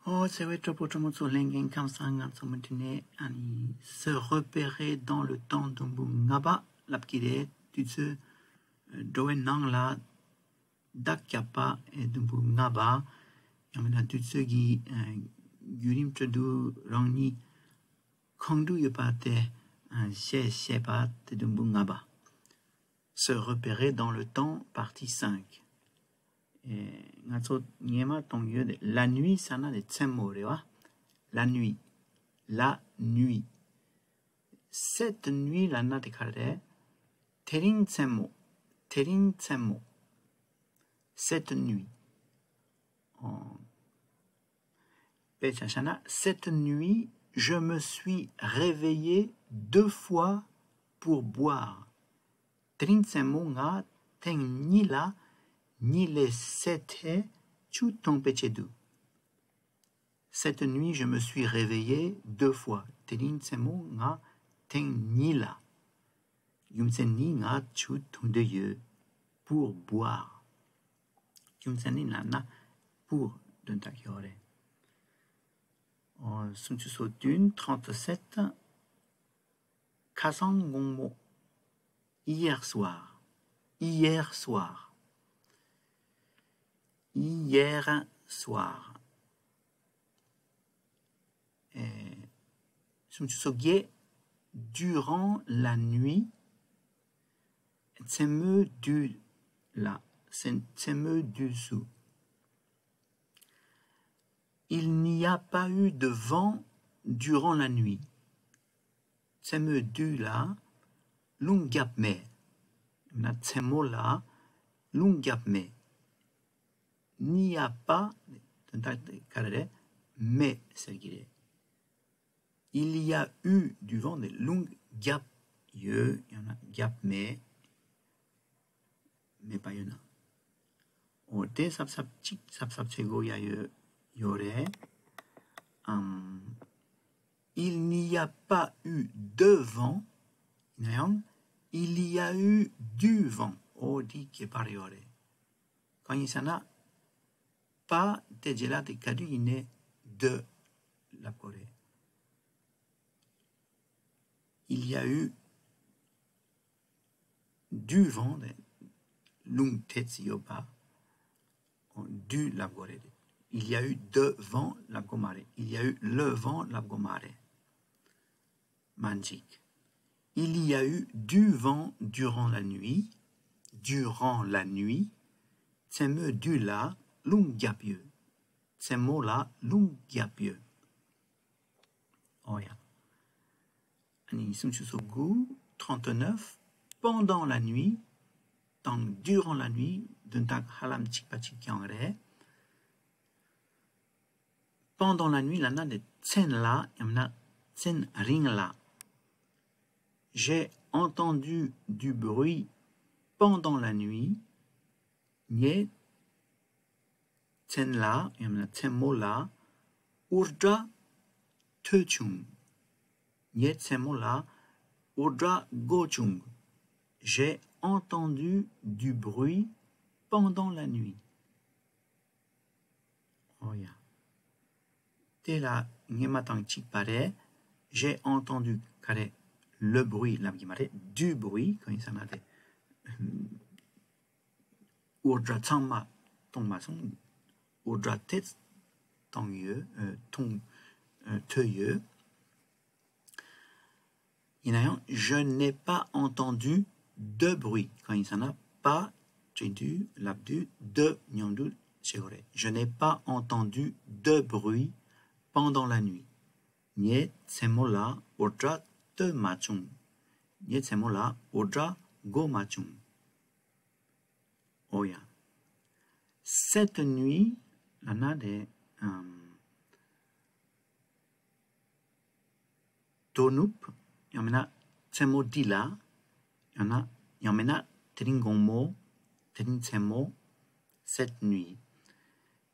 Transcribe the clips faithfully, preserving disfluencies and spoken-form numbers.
ཨོ་ཚེ་བའི་གྲོགས་པོ་གྲོགས་མོ་ཚོ་ལྷན་རྒྱས་ཁམས་བཟང་། ང་ཚོ་མུ་མཐུད་ནས་ཨ་ནི་se repérer dans le temps དུམ་བུ་ལྔ་པ་ལབ་ཀྱི་རེད། དུས་ཚོད་འགྲོ་བའི་ནང་ལ་བརྡ་བརྒྱབ་པ་དུམ་བུ་ལྔ་པ། ཡང་མིན་ན་དུས་ཚོད་ཀྱི་བརྒྱུད་རིམ་ཁྲོད་དུ་རང་ཉིད་གང་འདུག་ཡོད་པ་དེ་ཤེས་ཤེས་པ་དེ་དུམ་བུ་ལྔ་པ། Se repérer dans le temps, partie cinq. ང་ཚོ་ཉེ་མ་གཏོང་ཡོད། La nuit ཟེར་ན་དེ་མཚན་མོ་རེད་བ། La nuit. La nuit. Cette nuit ལབ་ན་དེ་ག་རེ་རེད། དེ་རིང་མཚན་མོ། དེ་རིང་མཚན་མོ། Cette nuit. དཔེ་ཆ་བཞག་ན། Cette nuit, je me suis réveillé deux fois pour boire. དེ་རིང་མཚན་མོ་ང་ཐེངས་གཉིས་ལ་གཉིད་ལས་སད་དེ་ཆུ་འཐུང་བའི་ཆེད་དུ། Cette nuit, je me suis réveillé deux fois. དེ་རིང་མཚན་མོ་ང་ཐེངས་གཉིས་ལ། རྒྱུ་མཚན་ནི་ང་ཆུ་འཐུང་འདོད་ཡོད། Pour boire. རྒྱུ་མཚན་ནི་ལབ་ན་pour དོན་དག་ཡོད་རེད། ཨོ། སུམ་ཅུ་སོ་བདུན། Trente-sept. ཁ་སང་དགོང་མོ། Hier soir. Hier soir. Hier soir. ཨེ། སུམ་ཅུ་སོ་བརྒྱད། Durant la nuit. མཚན་མོའི་དུས་ལ། མཚན་མཚན་མོའི་དུས་སུ། Il n'y a pas eu de vent durant la nuit. མཚན་མོའི་དུས་ལ་རླུང་བརྒྱབ་མེད། ཡང་ན་མཚན་མོ་ལ་རླུང་བརྒྱབ་མེད། N'y a pas དོན་དག་ག་རེ་རེད། མེད་ཟེར་གྱི་རེད། Il y a eu du vent དེ་རླུང་བརྒྱབ་ཡོད། ཡང་ན་བརྒྱབ་མེད། མེད་པ་ཡོད་ན། འོ་དེ་གཟབ་གཟབ་ཅིག་གཟབ་གཟབ་བྱེད་དགོས་ཡ་ཡོད་ཡོད་རེད། ཨམ། Il n'y a pas eu de vent. ཡིན་ན་ཡང་། Il y a eu du vent. འོ་དེ་ཁྱད་པར་ཡོད་རེད། གང་ཡིན་ཟེར་ན། Pas དེ་རྗེས་ལ་དེ་ག་དུས་ཡིན་ནའི་de ལབ་དགོས་རེད། Il y a eu du vent དེ་རླུང་དེ་ཙམ་ཡོད་པ། འོ་du ལབ་དགོས་རེད། Il y a eu de vent ལབ་དགོས་མ་རེད། Il y a eu le vent ལབ་དགོས་མ་རེད། མ་འཇིག Il y a eu du vent durant la nuit. Durant la nuit. མཚན་མོའི་དུས་ལ་རླུང་བརྒྱབ་ཡོད། མཚན་མོ་ལ་རླུང་བརྒྱབ་ཡོད། འོ་ཡ། ཨ་ནི་སུམ་ཅུ་སོ་དགུ། Trente-neuf. Pendant la nuit དང་durant la nuit དོན་དག་ཧ་ལམ་གཅིག་པ་གཅིག་རྐྱང་རེད། Pendant la nuit ལབ་ན་ནི་མཚན་ལ། ཡང་ན་མཚན་རིང་ལ། J'ai entendu du bruit pendant la nuit. ངས་མཚན་ལ། ཡང་ན་མཚན་མོ་ལ་འུར་སྒྲ་ཐོས་བྱུང་། ངས་མཚན་མོ་ལ་འུར་སྒྲ་གོ་བྱུང་། J'ai entendu du bruit pendant la nuit. འོ་ཡ། དེ་ལ་སྔོན་མ་དང་གཅིག་པ་རེད། J'ai entendu ག་རེ། Le bruit ལབ་ཀྱི་མ་རེད། Du bruit གང་ཡིན་ཟེར་ན་དེ། འུར་སྒྲ་ཚང་མ་གཏོང་མ་སོང་། འུར་སྒྲ་དེ་གཏོང་ཡོད། ཨ། གཏོང་། ཨ། ཐོས་ཡོད། ཡིན་ན་ཡང་། Je n'ai pas entendu de bruit གང་ཡིན་ཟེར་ན། Pas བྲིས་དུས་ལབ་དུས་de མཉམ་དུ་བྱེད་དགོས་རེད། Je n'ai pas entendu de bruit pendant la nuit. ངས་མཚན་མོ་ལ་འུར་སྒྲ་ཐོས་མ་བྱུང་། ངས་མཚན་མོ་ལ་འུར་སྒྲ་གོ་མ་བྱུང་། འོ་ཡ། Cette nuit ལབ་ན་དེ། ཨམ། དོ་ནུབ། ཡང་མིན་ན་མཚན་མོ་འདི་ལ། ཡང་ན། ཡང་མིན་ན་དེ་རིང་དགོང་མོ། དེ་རིང་མཚན་མོ། Cette nuit.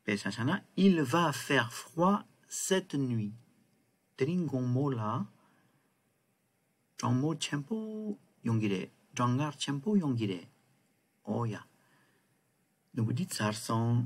དཔེ་ཆ་བཞག་ན། Il va faire froid cette nuit. དེ་རིང་དགོང་མོ་ལ་གྲང་མོ་ཆེན་པོ་ཡོང་གི་རེད། གྲང་ངར་ཆེན་པོ་ཡོང་གི་རེད། འོ་ཡ། ནོར་བུ་འདི་ཚར་སོང་།